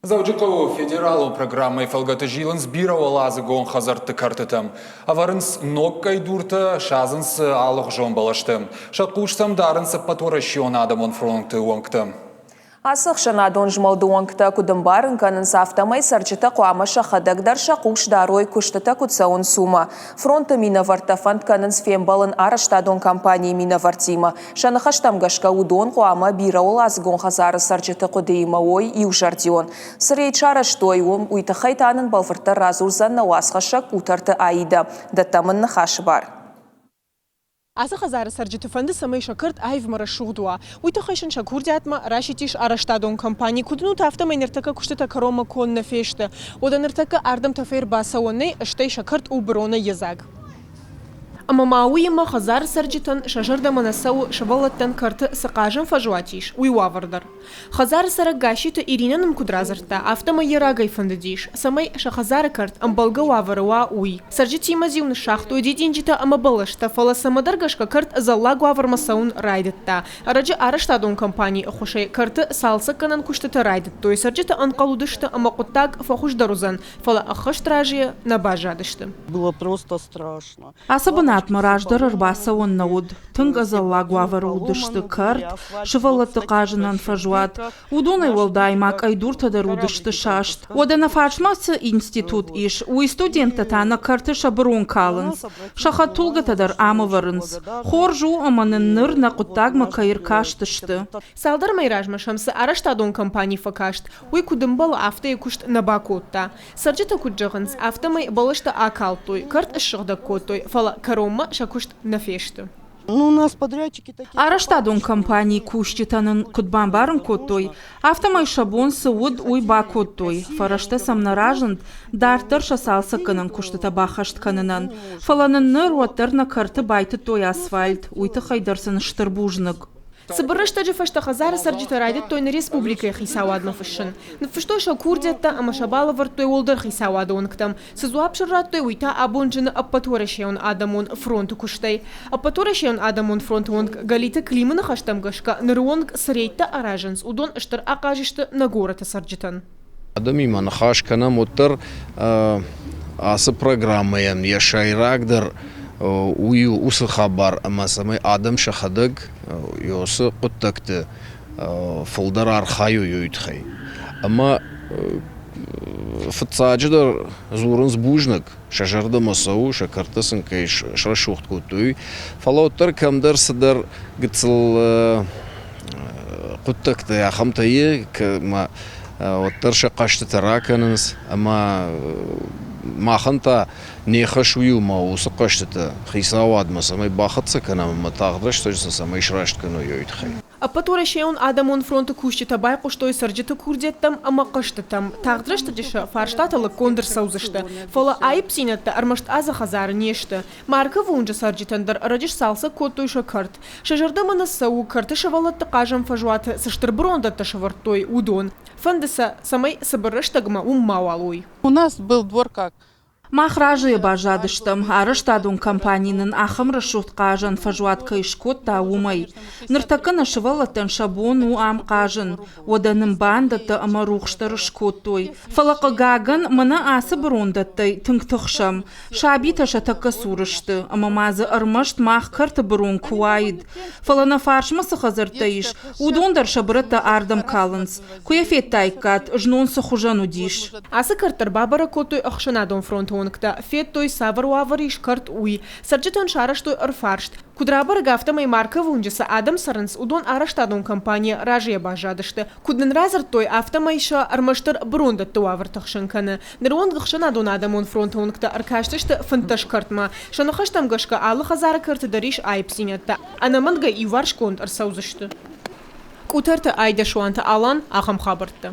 Дзӕуджыхъӕуы федералон программӕйы фӕлгӕты зилынц бирӕуӕладзыгон хӕдзӕртты кӕртытӕм. Ӕвӕрынц ног къӕйдуртӕ, садзынц алыгъуызон бӕлӕстӕ. Сӕ хъус сӕм дарынц ӕппӕтуӕрӕсеон адӕмон фронты уӕнгтӕ. Ацы ӕхсӕнадон змӕлды уӕнгтӕ куыд ӕмбарын кӕнынц, афтӕмӕй цӕрджытӕ хъуамӕ сӕхӕдӕг дӕр сӕ хъус дарой, куыстытӕ куыд цӕуынц, уымӕ. Фронты минӕвӕрттӕ фӕнд кӕнынц фембӕлын арӕзтадон компанийы минӕвӕрттимӕ. Сӕ ныхӕстӕм гӕсгӕ уыдон хъуамӕ бирӕуӕладзыгон хӕдзары цӕрджыты хъуыдыимӕ уой иузӕрдион. Цы рейд сарӕзтой, уым уый тыххӕй та нын бӕлвырддӕр радзурдзӕн нӕ уацхӕссӕг Къутӕрты Аидӕ. Дӕттӕм ын ныхасы бар. Ацы хӕдзары цӕрджыты фӕнды, цӕмӕй сӕ кӕрт аив ӕмӕ рӕсугъд уа. Уый тыххӕй сын сӕ курдиатмӕ расидтис арӕзтадон компани. Куыд уынут, афтӕмӕй ныртӕккӕ куыстытӕ кӕронмӕ конд нӕ фесты. Уӕдӕ ныртӕккӕ ардӕм тӕфӕй ӕрбацӕуӕн нӕй, стӕй сӕ кӕрт у быронӕй йедзаг. Ӕмӕ ма уыимӕ хӕдзары цӕрджытӕн сӕ зӕрдӕмӕ нӕ цӕуы, сывӕллӕттӕн кӕрты цы хъазӕн фӕзуат ис, уый уавӕр дӕр. Хӕдзары цӕрӕг Гасситы Иринӕ нын куыд радзырдта, афтӕмӕй йӕ рагӕй фӕндыдис, цӕмӕй сӕ хӕдзары кӕрт ӕмбӕлгӕ уавӕры уа, уый. Цӕрджытимӕ зиу ныссагътой дидинджытӕ ӕмӕ бӕлӕстӕ, фӕлӕ цӕмӕдӕр гӕсгӕ кӕрт ӕдзӕллаг уавӕрмӕ цӕуын райдыдта. Ӕрӕджы арӕзтадон компанийы ӕххуысӕй кӕрты цалцӕггӕнӕн куыстытӕ райдыдтой. Цӕрджытӕ ӕнхъӕл уыдысты ӕмӕ хъуыддаг фӕхуыздӕр уыдзӕн, фӕлӕ ӕххӕст разыйӕ нӕ баззадысты. Было просто страшно. Ацы бынатмӕ раздӕр ӕрбацӕуӕн нӕ уыд. Тынг ӕдзӕллаг уавӕры уыдысты кӕрт, сывӕллӕтты хъазынӕн фӕзуат. Уыдонӕй уӕлдай ма къӕйдуртӕ дӕр уыдысты саст. Уӕдӕ нӕ фарсмӕ цы институт ис, уый студенттӕ та нӕ кӕрты сӕ бырон калынц, сӕ хӕдтулгӕтӕ дӕр ам ӕвӕрынц. Хорз у, ӕмӕ нын ныр нӕ хъуыддагмӕ кӕй ӕркастысты. Цалдӕр мӕйы размӕ сӕм цы арӕзтадон компани фӕкаст, уый куыд ӕмбӕлы, афтӕ йӕ куыст нӕ бакодта. Цӕрджытӕ куыд зӕгъынц, афтӕмӕй бӕлӕстӕ акалдтой, кӕрт ссыгъдӕг кодтой, фӕлӕ кӕронмӕ сӕ куыст нӕ фесты. Арӕзтадон компанийы кусджытӕ нын куыд бамбарын кодтой, афтӕмӕй сӕ бон цы уыд, уый бакодтой, фӕрӕзтӕ сӕм нӕ разынд, дарддӕр сӕ цалцӕггӕнӕн куыстытӕ баххӕст кӕнынӕн. Фӕлӕ нын ныр уӕддӕр нӕ кӕрты байтыдтой асфальт, уый тыххӕй дӕр сын стыр бузныг. Цыбыр рӕстӕджы фӕстӕ хӕдзары цӕрджытӕ райдыдтой нӕ республикӕйы хицауадмӕ фыссын. Ныффыстой сӕ курдиӕттӕ ӕмӕ сӕ балӕвӕрдтой уӕлдӕр хицауады уӕнгтӕм. Цы дзуапп сын радтой, уый та абон зыны Ӕппӕтуӕрӕсейон адӕмон фронты куыстӕй. Ӕппӕтуӕрӕсейон адӕмон фронты уӕнг Галиты Климы ныхӕстӕм гӕсгӕ, ныры онг цы рейдтӕ аразынц, уыдон стыр ахъаз сты нӕ горӕты цӕрджытӕн. Адӕмимӕ ныхас кӕнӕм, уӕддӕр ацы программӕйӕн йӕ сӕйрагдӕр уый у уыцы хабар, ӕмӕ цӕмӕй адӕм сӕхӕдӕг уыцы хъуыддӕгты фылдӕр архайой, уый тыххӕй. Ӕмӕ фыццаджыдӕр дзурынц бузныг, сӕ зӕрдӕмӕ цӕуы, сӕ кӕртӕ сын кӕй срӕсугъд кодтой, фӕлӕ уӕддӕр кӕмдӕр цыдӕр гыццыл хъуыддӕгтӕ ахӕмтӕ и, ӕмӕ уӕддӕр сӕ хъӕстытӕ ракӕнынц ӕмӕ махӕн та не хӕс уый у, ӕмӕ уыцы хъӕстытӕ хицауадмӕ цӕмӕй бахӕццӕ кӕнӕм ӕмӕ тагъд рӕстӕджы сӕ цӕмӕй сраст кӕной, уый тыххӕй. Ӕппӕтуӕрӕсейон адӕмон фронты кусджытӕ байхъуыстой цӕрджыты курдиӕттӕм ӕмӕ хъӕстытӕм. Тагъд рӕстӕджы сӕ фарстатӕ лыггонд ӕрцӕудзысты. Фӕлӕ аипдзинӕдтӕ ӕрмӕст азы хӕдзары не сты. Марковы уынджы цӕрджытӕн дӕр ӕрӕджы сцалцӕг кодтой сӕ кӕрт. Сӕ зӕрдӕмӕ нӕ цӕуы, кӕрты сывӕллӕтты хъазӕн фӕзуаты цы стыр бырондӕттӕ сӕвӕрдтой, уыдон. Фӕнды сӕ, цӕмӕй цыбыр рӕстӕгмӕ уым мауал уой. У нас был двор как Мах разыйӕ баззадыстӕм, арӕзтадон компани нын ахӕм рӕсугъд хъазӕн фӕзуат кӕй скодта, уымӕй. Ныртӕккӕ нӕ сывӕллӕттӕн сӕ бон у ам хъазын, уӕдӕ нын бандӕттӕ ӕмӕ рухс дӕр скодтой. Фӕлӕ, хъыгагӕн, мӕнӕ ацы бырондӕттӕй тынг тыхсӕм. Сабитӕ сӕ тӕккӕ цур сты, ӕмӕ ма дзы ӕрмӕст мах кӕрты бырон куы уаид. Фӕлӕ нӕ фарсмӕ цы хӕдзӕрттӕ ис, уыдон дӕр сӕ бырӕттӕ ардӕм калынц. Куы йӕ федтаиккат, знон цы хуызӕн уыдис. Ацы кӕрт дӕр бабӕрӕг кодтой ӕхсӕнадон фронты уӕнгтӕ, федтой, цавӕр уавӕр ис кӕрт, уый. Цӕрджытӕн сарӕзтой ӕрфарст. Куыд рабӕрӕг, афтӕмӕй Марковы уынджы цы адӕм цӕрынц, уыдон арӕзтадон компанийӕ разыйӕ баззадысты. Куыд нын радзырдтой, афтӕмӕй сӕ ӕрмӕстдӕр бырондӕтты уавӕр тыхсын кӕны. Ныры онг ӕхсӕнадон адӕмон фронты уӕнгтӕ ӕркастысты 15 кӕртмӕ. Сӕ ныхӕстӕм гӕсгӕ алы хӕдзары кӕрты дӕр ис аипдзинӕдтӕ. Ӕнӕмӕнгӕй иуварсгонд ӕрцӕудзысты. Къутӕрты Айдӕ Суанты Алан, ахӕм хабӕрттӕ.